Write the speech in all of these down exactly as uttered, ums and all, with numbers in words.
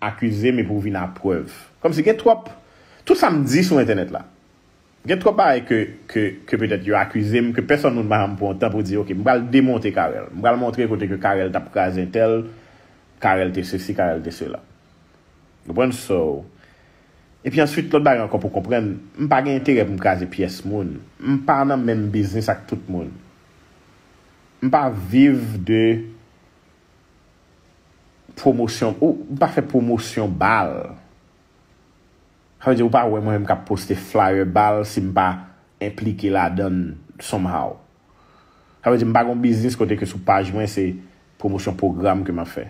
akize m epi w vin a prèv. Kòmsi gen twòp, tout sa m di sou entènèt la, gen twòp bagay ke, ke, ke petèt yo akize m, ke pèsòn moun pa janm pran tan pou di, "Ok, m pral demonte Carel. M pral montre kote ke Carel t ap kraze entèl, Carel te sesi, Carel te sela." Ou konprann? So, epi answit, lòt bagay ankò pou konprann, m pa gen enterè pou m kraze pyès moun. M pa nan menm biznis ak tout moun. M pa viv de pwomosyon, ou m pa fè pwomosyon bal. Sa vle di, ou pa wè mwen menm k ap poste flyer bal si m pa enplike ladan l somehow. Sa vle di, m pa gen yon biznis kote ke sou paj mwen se pwomosyon pwogram ke m ap fè.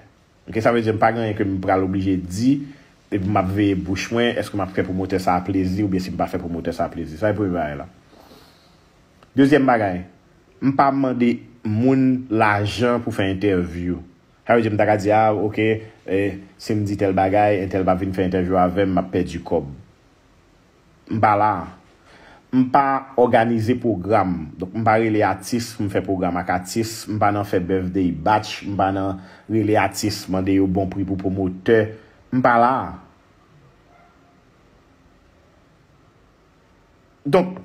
Ok, sa vle di, m pa gen anyen ke m pral oblije di, epi m ap veye bouch mwen, èske m ap fè pwomotè sa a plezi, oubyen si m pa fè pwomotè sa a plezi. Sa e premye bagay la. Dezyèm bagay, m pa mande moun lajan pou fè entèvyou. Sa vle di, m ta ka di, a, ok, eh, si m di tèl bagay, entèl pa vin fè entèvyou avè m, m ap pèdi kòb. M pa la. M pa òganize pwogram. Donk, m pa rele atis pou m fè pwogram ak atis. M pa nan fè birthday batch. M pa nan rele atis, mande yo bon pri pou pwomotè. M pa la. Donk,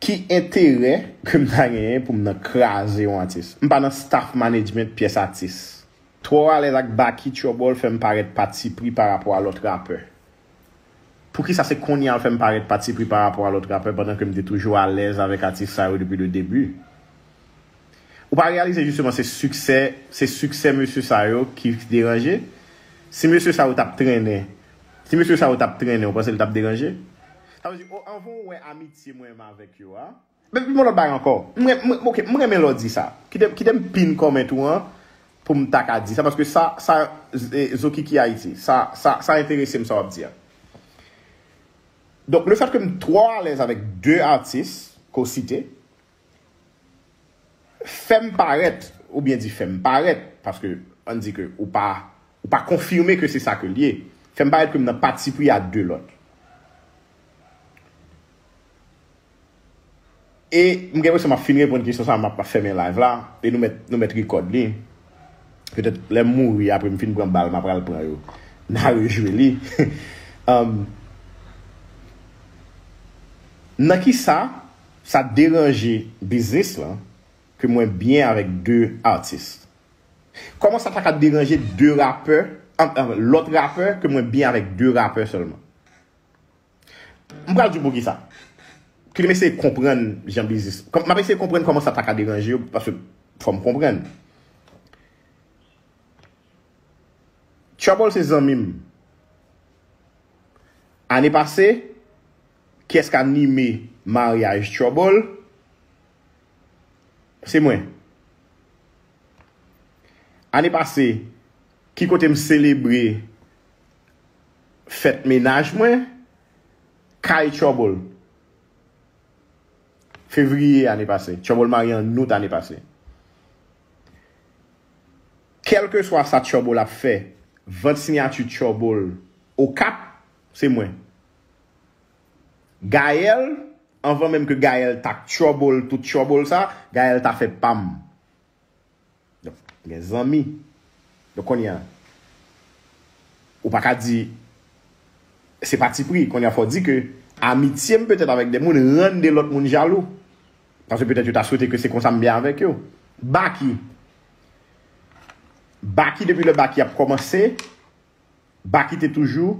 ki enterè ke m ta genyen pou m nan kraze yon atis? M pa nan staff management pyès atis. Twò alèz ak Baky, Trouble fè m parèt patipri pa rapò a lòt rapè. Poukisa se kounye a l fè m parèt patipri pa rapò a lòt rapè pandan ke m te toujou alèz avèk atis sa yo depi le debi? Ou pa reyalize jisteman se siksè, se siksè mesye sa yo ki deranje? Si mesye sa yo t ap trennen, si mesye sa yo t ap trennen, ou panse l t ap deranje? Sa vle di, o, anvan w wè amitye mwen menm avèk yo a, men pi yon lòt bagay ankò. M ren-, m, ok, m renmen lè w di sa. Kite, kite m pin comment ou an pou m ta ka di sa, paske sa, sa, e, Zokiki Ayiti, sa, sa, sa enterese m sa w ap di a. Donk, le fèt ke m twò alèz avèk de atis ke w site, fè m parèt, oubyen di fè m parèt, paske ann di ke ou pa, ou pa konfime ke se sa ke l ye, fè m parèt ke m nan patipri a de lòt. E m gen enpresyon m ap fin reponn kesyon sa a, m ap, m ap fèmen live la, e nou mèt, nou mèt record li. Petèt lè m mouri, apre m fin pran bal, m ap pral pran yo. N a rejwe li. Um, nan ki sa, sa deranje biznis lan ke mwen byen avèk de atis? Kòman sa ta ka deranje de rapè, an, an, lòt rapè ke mwen byen avèk de rapè sèlman? M pral di w poukisa. Kite m eseye konprann jan biznis. Kòm, m ap eseye konprann kòman sa ta ka deranje yo, paske fò m konprann. Trouble se zanmi m. Ane pase, kiyès k anime maryaj Trouble? Se mwen. Ane pase, ki kote m selebre fèt mennaj mwen? Kay Trouble. Fevriye ane pase. Trouble marye an out ane pase. Kèlkeswa sa Trouble ap fè, vant siyati Trouble Okap, se mwen. Gaël, anvan menm ke Gaël ta trouble tout trouble sa, Gaël ta fè pa m. Donk, gen zanmi. Donk, kounye a, ou pa ka di, se patipri. Kounye a, fò w di ke amitye m petèt avèk de moun rann de lòt moun jalou. Paske petèt yo ta swete ke se konsa m byen avèk yo. Baky. Baky, depi lè Baky ap kòmanse, Baky te toujou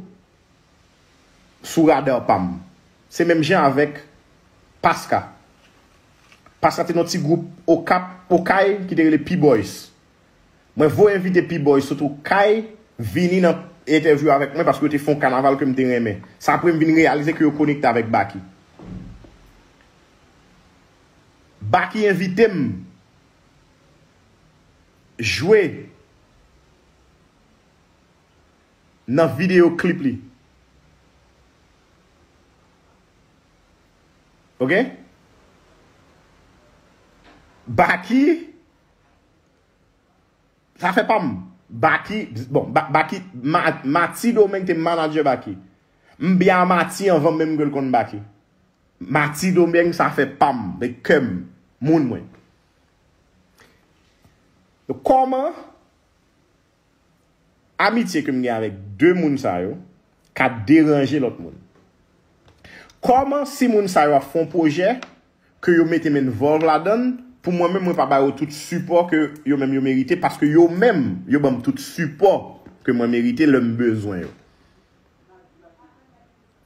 sou rada pa m. Se menm jan avèk Paska. Paska te nan ti gwoup Okap, Okay, ki te rele P-Boys. Mwen voye envite P-Boys sot Okay vini nan entèvyou avèk mwen paske yo te fè yon kanaval ke m te renmen. Sa apre m vin reyalize ke yo konekte avèk Baky. Baky envite m jwe nan videyo klip li. Ok? Baky, sa fè pa m. Baky, bon, Ba-, Baky, Ma-, Mati Domeng te manager Baky. M byen a Mati anvan menm ke l konn Baky. Mati Domeng, sa fè pa m, de kè m, moun mwen. Donk, kòman amitye ke m gen avèk de moun sa yo ka deranje lòt moun. Kòman si moun sa yo ap fè yon pwojè ke yo mete m envolve ladan l, pou mwen menm mwen pa ba yo tout sipò ke yo menm yo merite, paske yo menm yo ban m tout sipò ke mwen merite lè m bezwen yo.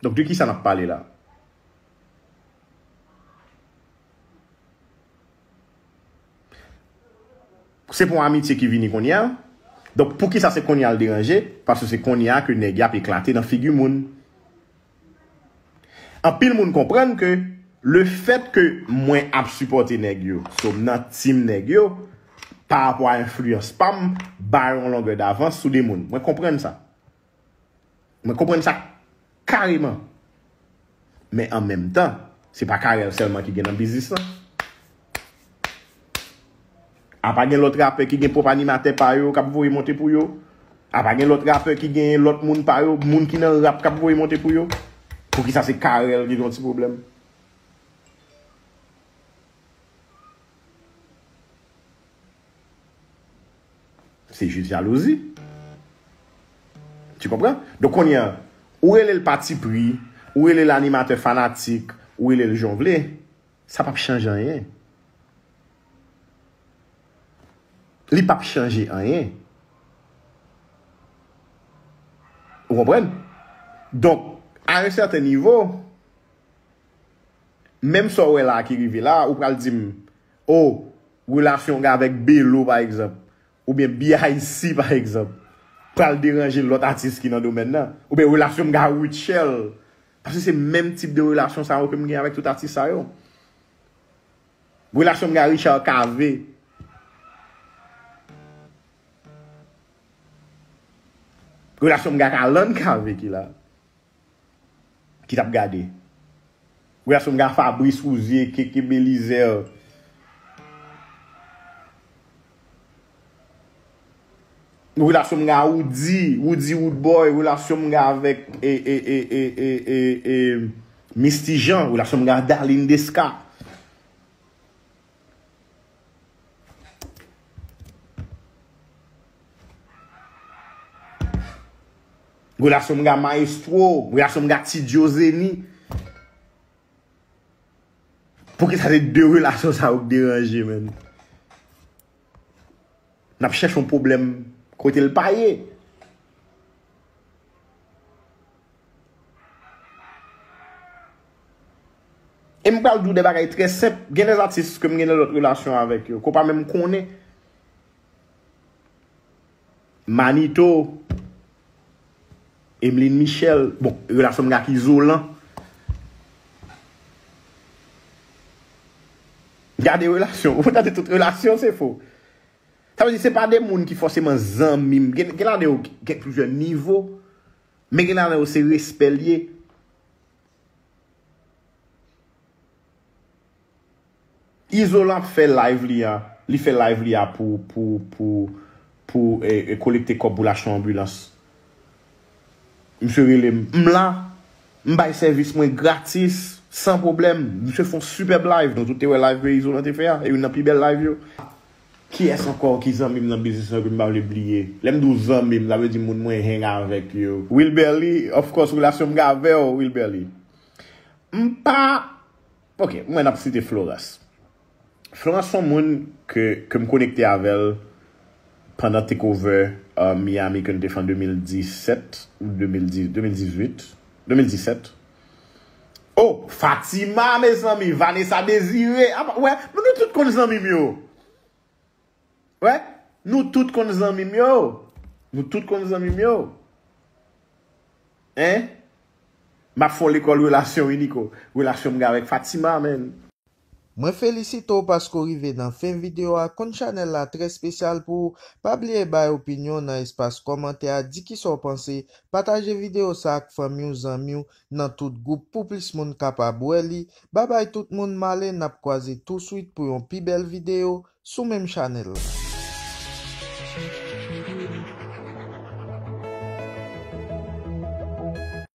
Donk de kisa n ap pale la? Se pou yon amitye ki vini kounye a. Donk poukisa se kounye a l deranje? Paske se kounye a ke nèg y ap eklate nan figi moun. Anpil moun konprann ke lefèt ke mwen ap sipòte nèg yo, so m nan team nèg yo, pa rapò a enfliyans pa m, ba yo yon longè davans sou de moun. Mwen konprann sa. Mwen konprann sa kareman. Men an menm tan, se pa Carel sèlman ki gen nan biznis lan. Apa gen lòt rapè ki gen pwòp animatè pa yo k ap voye monte pou yo? Apa gen lòt rapè ki gen lòt moun pa yo, moun ki nan rap k ap voye monte pou yo? Poukisa se Carel ki gen yon ti pwoblèm? Se jis jalouzi. Tu konprann? Donk kounye a, ou rele l patipri, ou rele l animatè fanatik, ou rele l jan w vle, sa p ap chanje anyen. Li p ap chanje anyen. Ou konprann? Donk, a yon sèten nivo, menm sa w wè la ki rive la, ou pral di m, o, relasyon w gen avèk Belo, pa egzanp, oubyen B I C, pa egzanp, pral deranje lòt atis ki nan domèn nan, oubyen relasyon m gen ak Rutshelle, paske se menm tip de relasyon sa yo ke m gen avèk tout atis sa yo. Relasyon m gen ak Richard Cavé, relasyon m gen ak Alan Cavé ki la, ki t ap gade. Relasyon m gen ak Fabrice Rouzier, Keke Belizaire. Relasyon m gen ak Roody, Roody Roodboy, relasyon m gen avèk e, e, e, e, e, e, e, Misty Jean, relasyon m gen ak Darline Desca. Relasyon m gen ak Maestro, relasyon m gen ak Ti Joe Zeni. Poukisa se de relasyon sa yo k deranje, menm? N ap chèche yon pwoblèm kote l pa ye. E m pral di w de bagay trè senp. Gen de atis ke m gen de lòt relasyon avèk yo, ke w pa menm konnen. Manito, Emeline Michel, bon, relasyon m gen ak Izolan. Gade relasyon, ou tande tout relasyon, se fo. Sa vle di, se pa de moun ki fòseman zanmi m. Gen, gen ladan yo gen plizyè nivo, men gen ladan yo se respè l ye. Izolan ap fè live li a, li fè live li a pou, pou, pou, pou, e, e, kolekte kòb pou l achte yon anbilans. Misye rele m, m la, m bay sèvis mwen gratis, san pwoblèm. Misye fè yon sipèb live, nou tout te wè live ke Izolan te fè a, e youn nan pi bèl live yo. Kiyès ankò ki zanmi m nan biznis lan ke m pa vle bliye? Lè m di w zanmi m, sa vle di moun mwen hang avèk yo. Wilberly, of course, relasyon m gen avè w, Wilberly. M pa, ok, mwen ap site Florence. Florence se yon moun ke, ke m konekte avè l pandan Takeover, uh, Miami ke n te fè an de mil disèt ou de mil dix, de mil dizuit, de mil disèt. Oh, Fatima, mezanmi, Vanessa Désiré. Apa, wè, nou, nou tout konn zanmi m yo. Wè, nou tout konn zanmi m yo. Nou tout konn zanmi m yo. Hein? M ap fè w lekòl relasyon, wi, Nico. Relasyon m gen avèk Fatima, menn. Mwen felisite w paske w rive nan fen videyo a. Konn chanèl la trè espesyal pou ou. Pa bliye bay opinyon w nan espas kòmantè a, di kisa w panse. Pataje videyo sa ak fanmi w, zanmi w, nan tout gwoup pou plis moun kapab wè li. Babay tout moun, m ale, n ap kwaze touswit pou yon pi bèl videyo sou menm chanèl la.